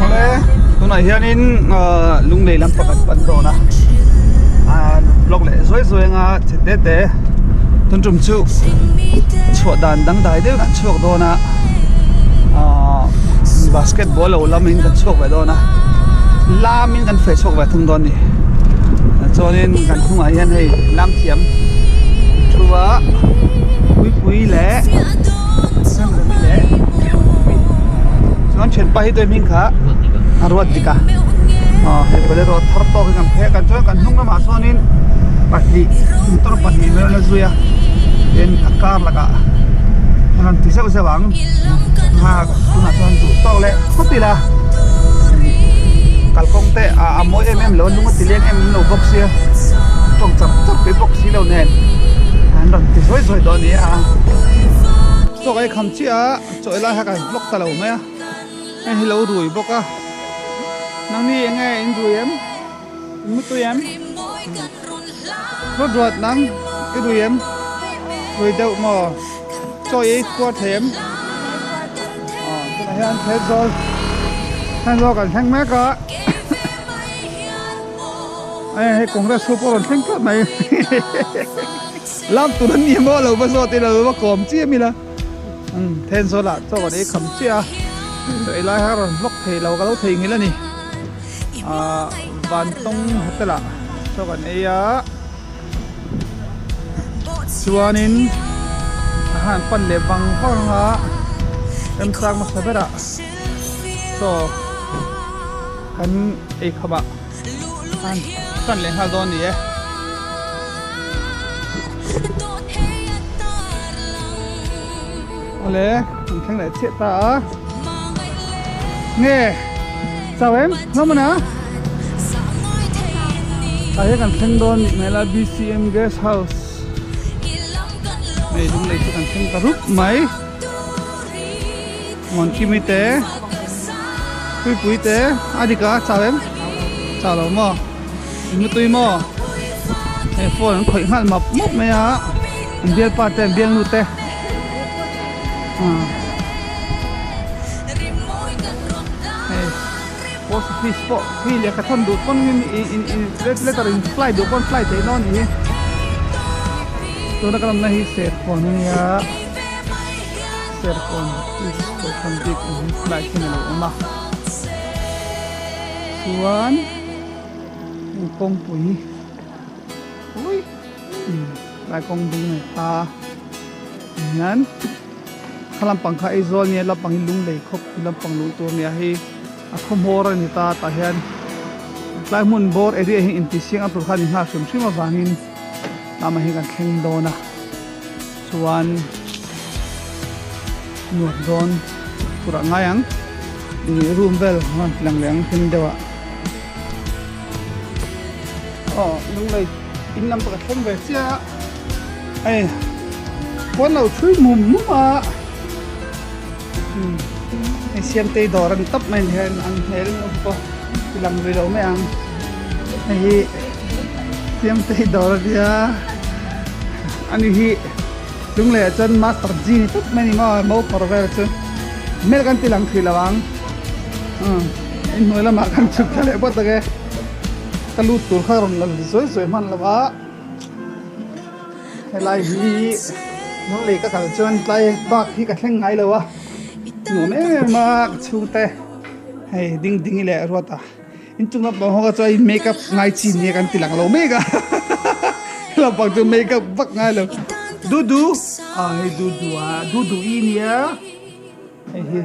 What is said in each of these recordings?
Awle tunah hianin lunglei lam pakhat pan dawn a vlog leh zuai zuai anga che te te tun tum chu chhuah dan dangdai deuh kan chhuak dawn a ahh basketball lo lamin kan chhuak ve dawn a lamin kan feh chhuak ve thung dawn a ni chuanin kan hnungah hian hei lam thiam thu a puipui leh chuan thianpa hi tuai hming kha a ruat dik a aw hei bolero thar tawk hi kan phei a kan chuan kan hnung lamah sawn in pahnih motor pahnih mai a zui a tin a kar lakah a rawn ti zeuh zeuh ang a tunah chuan duh tawk leh phawt ila kalkawng te a mawi em em lo a lung a ti leng em em lo bawk sia tawng char char pui bawk si lo nen an rawn ti zuai zuai dawn a ni a chaw ei kham chiah a chaw ei lai kha kan vlog ta lo mai a hei hi lo rui bawk a nangni eng nge in rui em in mu tui em ruat ruat nang i rui em rui deuh maw chaw ei kuar thei em aw tunah hian thenzawl thenzawl kan thleng mek a. Hei hei congress ho pawh a rawn thleng tlat mai lam tur an ni maw lo va zawt ila lo va kawm chiam ila umm Thenzawl ah chaw kan ei kham chiah a chaw ei lai kha a rawn vlog thei lo ka lo thei nghilh a ni ahh Vantawng hotel ah chaw kan ei a chuanin a han pan leh vang vang a remchang hmasa berah chaw kan ei kham ah. An tan leh nghal dawn a ni e. Awle an thleng leh chiah ta a. Nge chau em hlawm a na? Tah hian kan thleng dawn nih hmel a BCM Guest House. Hei lunglei chu kan thleng ta rup mai. Muankimi te Puipui te a dik a chau em chau lo maw in mutui maw hei phone an khawih nghal map map mai a an bialpa te an bialnu te hei post office pawh hi lehkha thawn duh pawn in in in letter in fly duh pawn fly theih dawn a ni hi tuna ka lamna hi serkawn a nia. Serkawn East Kohhran bik ang hi tlai khian a lo awm a chuan heng kawngpui ui tlai kawng ding nei kha hian kha lampang kha Aizawl nia lampang hi Lunglei khawpui lampang luh tur nia hei a khaw hmawr a ni ta tah hian tlai hmun bawr area hi intihsiak a tur kha a ni nghal hrim hrim avangin lamah hian kan thleng dawn a. Chuan nuam dawn turah ngai ang ih room vel rawn ti lang leh ang hlim deuh ah aw lunglei in lam pawh ka thleng ve chiah a hei pawn lo thui mum mum a hei siamtei dawr a ni tawp mai ni hian an hmel pawh ti lang rih lo mai ang hei hi siamtei dawr a nia ani hi lunglei ah chuan master g ni tawp mai a ni maw mo kawr vel chu hmel kan ti lang thei lo ang inhnuai lamah kan chhuk thla leh bawt ang e ka lut tur kha rawn la zuai zuai hman lo a. Helai hi Lunglei ka kal chuan tlai bak hi ka thleng ngai lo a, nuam em em a ka chhungte hei ding ding leh ruat a inchung lampang ho kha chuan in make up ngai chi nia kan ti lang lo mek a lampang chu make up vak ngai lo dudu a hei dudu a dudu i nia hei hi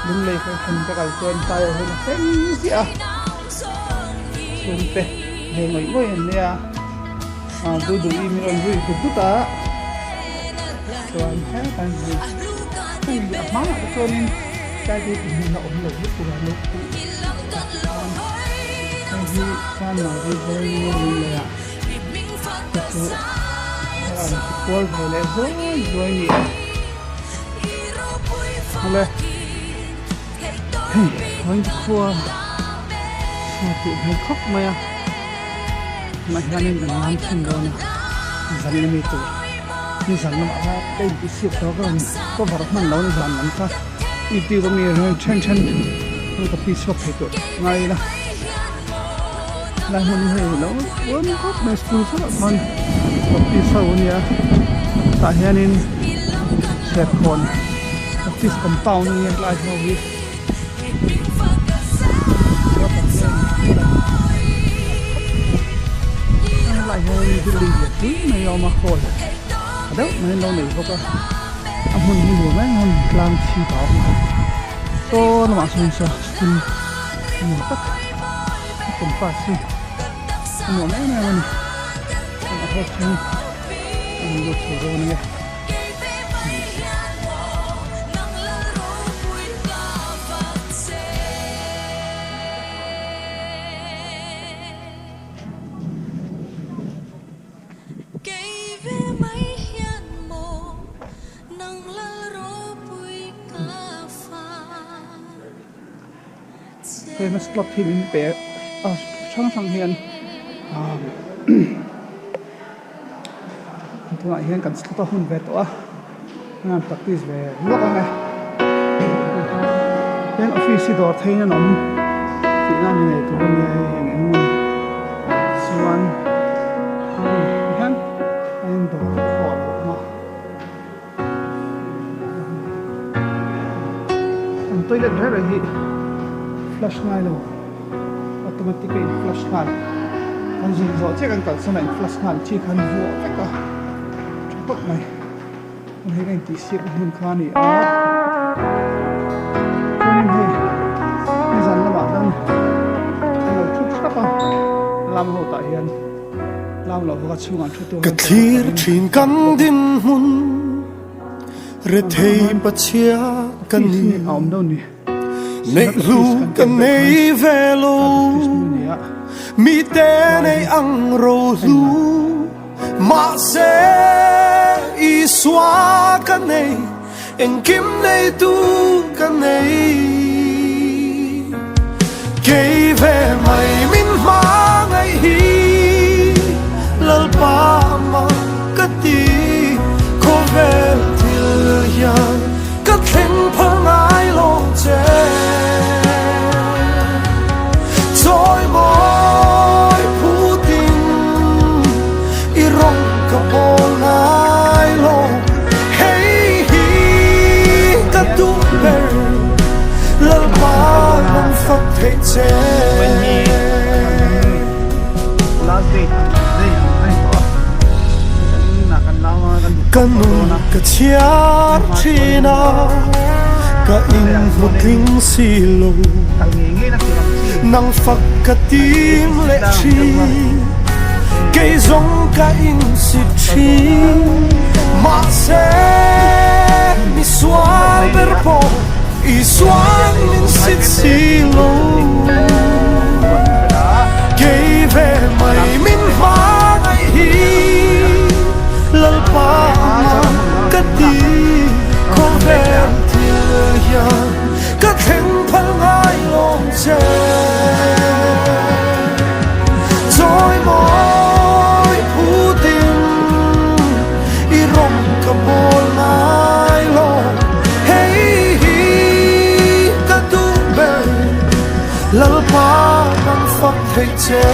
Lunglei ka thlen ka kal chuan tlai ah hian a thleng chiah a chhungte ve ngawih ngawih an nia ah duh duh i min rawn zui dut dut a chuan hetlai hi hei a hmaah te chuanin tlai te hi hmun a awm lo lutuk a lo khuh chuan hei hi chuan mahni veng lunglei ah te chu a rawn ti kual ve leh zuai zuai a ni e. Awle hei vawiin khua a tih hmel khawp mai a tunah hianin kan lam thin dawn a zan emaw tur. Nizan lamah kha ka intihsiak tawh ka rawn cover hman lo nizan lam kha youtube ami rawn then then rawn copy chhuak thei tawh ngai ila helai hmun hi hei lo uam khawp mai school sawnah khan office ho ania tah hianin serkawn office compound ania helai ho hi. Helai hian building lian pui mai a awm a hall tha deuh mai an lo nei bawk a a hmun hi nuam em em tlang chhip a awm a saw lamah sawn saw school nuam tak a campus hi a nuam em em a ni a hall chhung a rawn lut chho dawn ang e. Heng slot hi min pe a hrang hrang hian ah tunah hian kan slot a hun ve tawh a an practice ve lawk ang e hian office hi dawr theiin an awm tihna a ni ngei tur a nia hei eng eng emaw ni chuan hei hian a in dawr pawh a lo awm a. An toilet reng reng hi flush ngai lo automatic a in flush nghal kan zun zawh chiah kan kalsan a in flush nghal chi khan vuah vek a tha khawp mai hei ka intih siak na hmun kha a ni a chuanin hei nizan lamah khan an lo thut hrap a lam ho tah hian. Ka thlir thin kan dinhmun rethei pachhia ka ni Neihlu ka nei ve lo mite nei ang rohlu Mahse Isua ka nei Engkim neitu ka nei Kei ve mai min hmangaih hi Lalpa mah ka ti Khawvel thil hian ka thleng phal ngai lo che Chawi mawi phutin i rawng ka pawl ngai lo Hei hi ka duh ber Lalpa nan fak theih che. Ka nun ka chhiar thin a, ka inhmu tling si lo. Nang fak ka tim leh thin, kei zawng ka insit thin. Mahse misual ber pawh Isuan min sit si lo. Kei ve mai min hmangaih hi Lalpa mah ka ti khawvel thil hian ka thleng phal ngai lawm che. Chawi mawi phutin i rawng ka bawl ngai lo hei hi ka duh ber Lalpa kan fak theih che.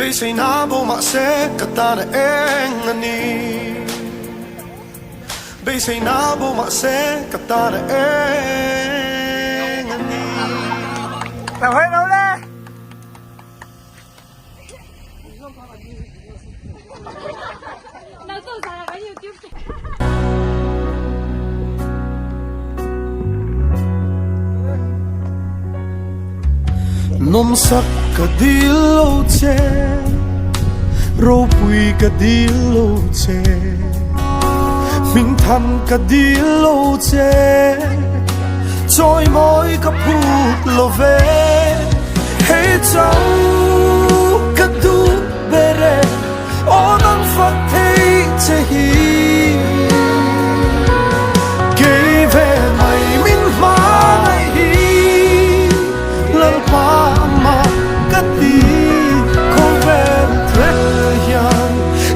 Beiseina bo mahse ka tan a eng a ni. Beiseina bo mahse ka tan a eng a ni. Nawmsak ka dil lo che, ropui ka dil lo che, hmingthan ka dil lo che, chawimawi ka phut lo ve, hei chau ka duh ber e. Aw nang fak thei che hi Kei ve mai min hmangaih hi Lalpa mah ka ti Khawvel thil hian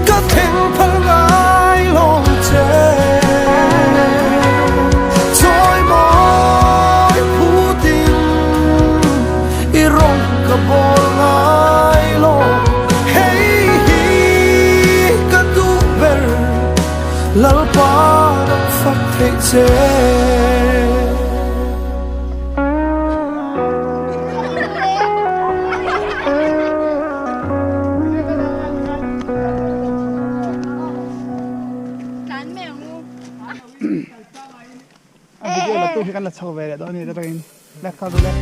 ka thleng phal ngai lo che Chawi mawi phutin i rawng ka bawl ngai lo Hei hi ka duh ber Lalpa ram fak theih che. A video la tu hi kan la chho ve leh dawn a ni ta takin lek kha chu le.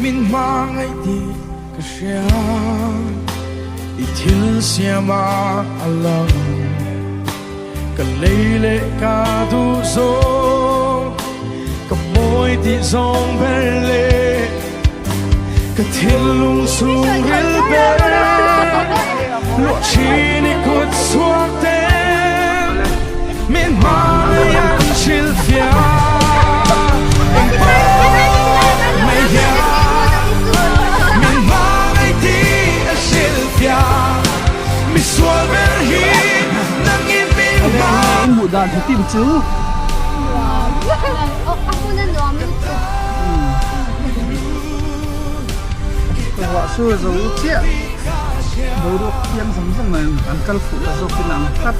Min hmangaih tih ka hria I thil siam a a lang Ka lei leh ka duh zawng Ka mawi tih zawng ber leh Ka thinlung chhungril ber Luah thin i kut chhuak ten Min hmangaih an hrilhfiah Engpawh mai hian Min hmangaih tih a hrilhfiah Misual ber hi nangin min hmangaih In hmuh dan hitin chu. A hmun a nuam lutuk. Ruah sur zo chiah boruak thiang zawng zawng mai an kal fuh ta zawk in ang tlat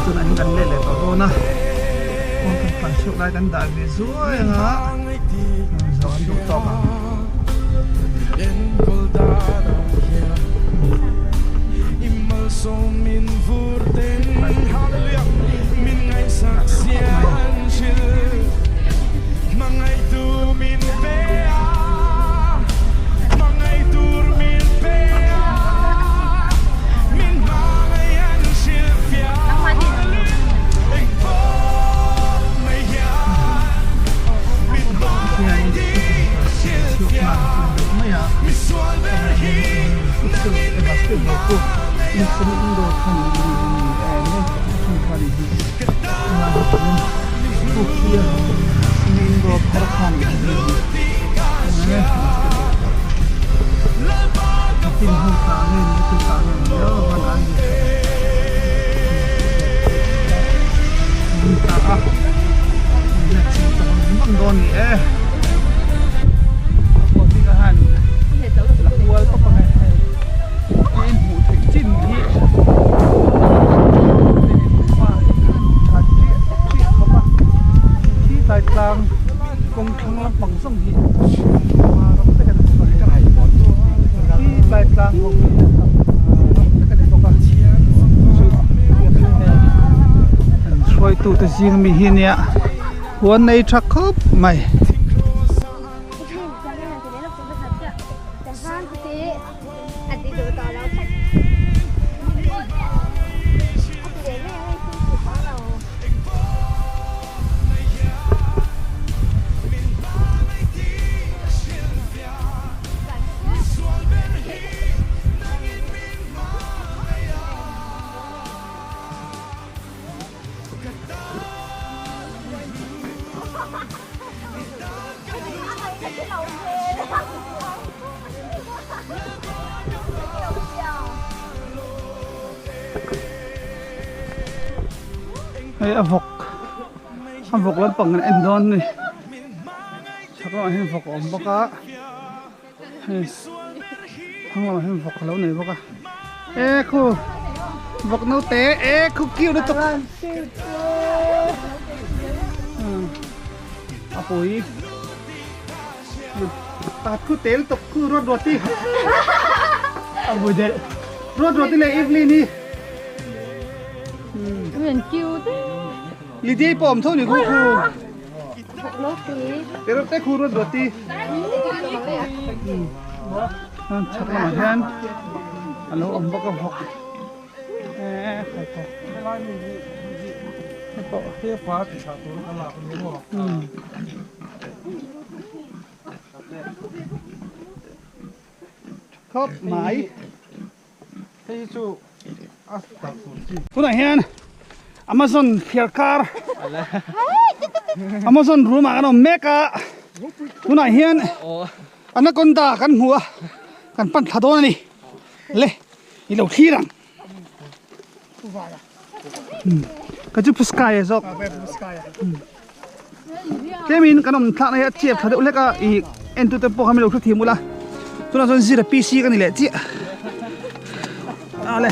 tunah hian kan let leh tawh dawn a kawng kan tlan chhuak lai kan dah ve zuai anga zawh an duh tawk ang. Hruaitute zing mi hi nia huan nei tha khawp mai. Hei a vawk a vawk lampang kan en dawn a ni chhak lamah hian vawk a awm bawk a hei thlang lamah hian vawk a lo nei bawk a e khu vawk naute e khu cute lutuk a pui pakhat khu te lutuk khu ruat ruat hi a vui delh ruat ruat hi leh Evelyn hi. Lydia pawh awm tho ni khu khu. Te reuh te khu ruat ruat ti. Chuan chhak lamah hian a lo awm bawk a vawk. Eee khai khai. Hei pawh. Khawp mai. Hei chu a tak tur chi. Tunah hian Amazon phiar kar Amazon room ah kan awm mek a tunah hian Anaconda kan hmu a kan pan thla dawn a ni le i lo thlir ang ka chu Puskai a zawk tlemin kan awm thlakna hi a chep tha deuh hlek a ih entute pawh kha min lo hre thiam ula tunah chuan zira PC ka ni leh chiah a le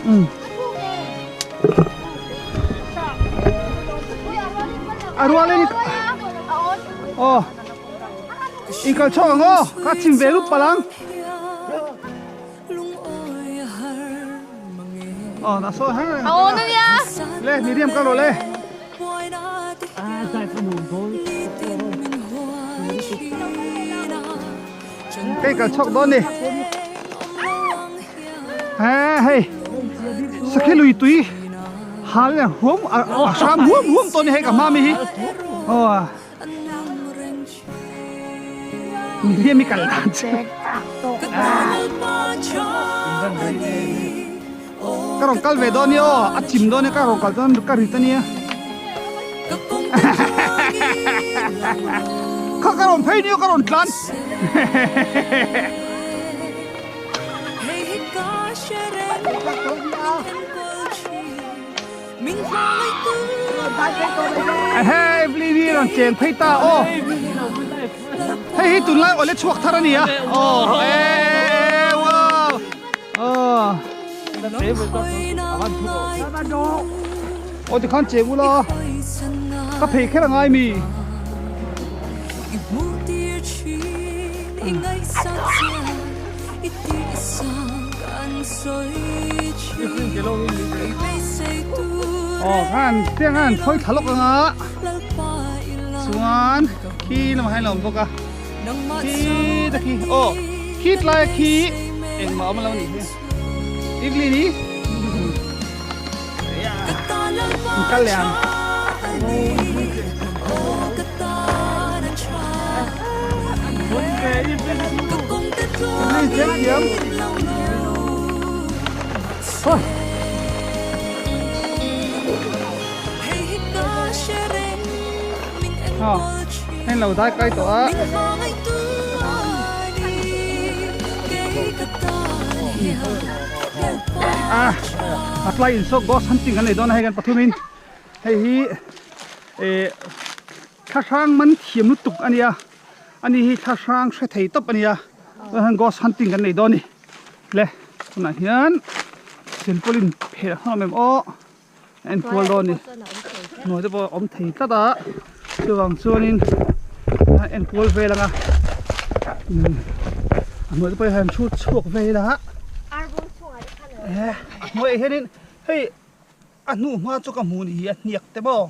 um a rual in aw in kal chhuak ang aw ka chim ve lup palh ang. Aw na saw he. A awn ania. Le Miriam ka rawh le. Hei kal chhuak dawn ni. He hei. Sakhi lui tui hal le huam a hram huam huam tawh ni hei ka hma mi hi. Aw. Miriam i kal dan chu ka rawn kal ve dawn nia aw a chim dawn nia ka rawn kal dawn ka rit ania kha ka rawn phei nia ka rawn tlan Ehe Evelyn hi rawn cheng phei ta aw hei hi tunlai awle chhuak thar a ni a aw e wow aw aw tikhan cheng ula ka phei kher a ngai mi Aw khan tiang khan thawi thla lawk anga chuan khi lamah hian a awm bawk a khi te khi aw khi tlai khi engmah a awm lo a nih hi Evelyn i in kal leh ang. Evelyn thiam thiam. Hei lo dai kai tawh a. A a tlai in saw ghost hunting kan nei dawn a hei kan pathumin hei hi eh thlahrang man thiam lutuk a nia ani hi thlahrang hre thei tawp a nia tunah hian ghost hunting kan nei dawn a ni le tunah hian silpaulin phelh hlawm em aw a enkual dawn a ni hnuai te pawh a awm thei tlat a chuvang chuanin a enkual vel ang a umm a hnuai te pawh hian chhut chhuak vel a a hnuaiah hianin hei a hnuh hma chu ka hmu ni hi a hniak te maw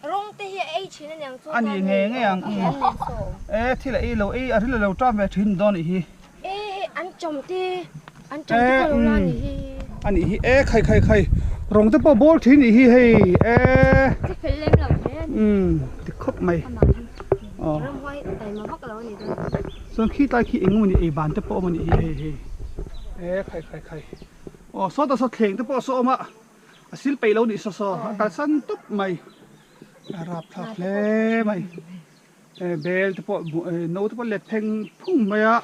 rawng te hi a ei thin aniang chu a ni ngei ngei ang e thil a ei lo ei a ril a lo ṭam ve thin dawn a nih hi e hei an chawm te an chawm te pawh lo la a nih hi a nih hi e khai khai khai rawng te pawh bawl thin a nih hi hei e chi fel lem lo hle a ni umm ti khawp mai aw ramhuai taima vak lo a ni dawn chuan khi tlai khi eng emaw ni ei ban te pawh awm a nih hi hei hei e khai khai khai aw sawtah saw thleng te pawh a saw awm a. A sil peih lo nih saw saw a kalsan tawp mai a rap thlak hle mai bel te pawh no te pawh let pheng phung mai a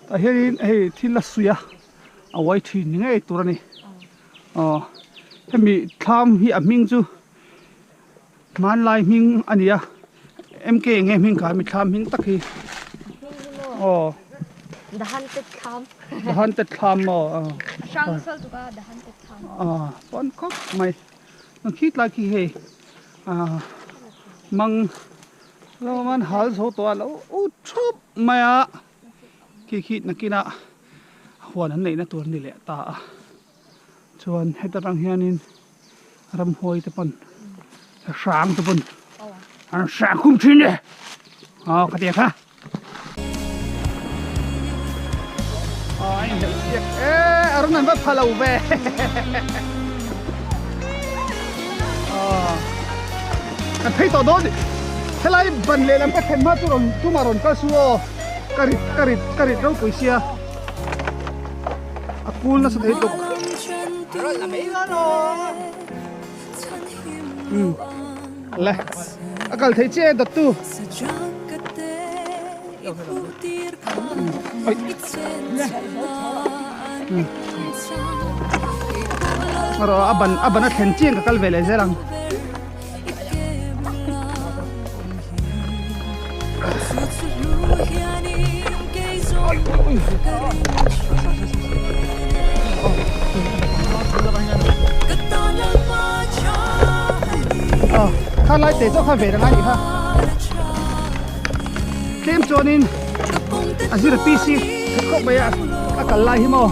tah hianin hei thil a suih a a uai thin ni ngei tur a ni. Aw hemi thlam hi a hming chu hmanlai hming a ni a MK enge hming kha hemi thlam hming tak hi aw The Haunted Thlam The Haunted Thlam maw aw hrang sal tuk a The Haunted Thlam aw pawn khawp mai khi tlai khi hei ah mang lo man hal zo tawh a lo u thup mai a khi khi nakinah huan an neihna tur a ni leh ta a chuan heta tang hianin ramhuai te pawn hrang te pawn an hrang khum thin e aw khatiang kha aw a inhelh chiak e a rawn an va pha lo ve aw kan phei tawh dawn helai ban lehlam ka thlen hma chu rawn tumah rawn kal su aw ka rit ka rit ka rit ropui sia. A kul nasa thei tuk. Um le a kal thei che dat tu. Oi. Ro a ban a ban a thlen chiang ka kal ve leh zel ang. Kha lai te chu kha ve reng a nih kha tlem chuanin a zir PC khat khawp mai a a kal lai hi maw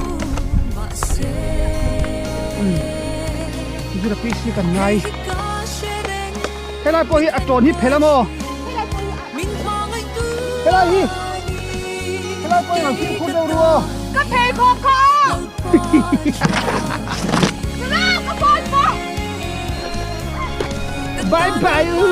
zir PC kan ngai Helai pawh hi a tawn hi phel a maw? Helai hi helai pawh hi rawn fimkhur deuh ru aw. Ka pheikhawk kha aw! Nula ka phone pawh! Bye bye u!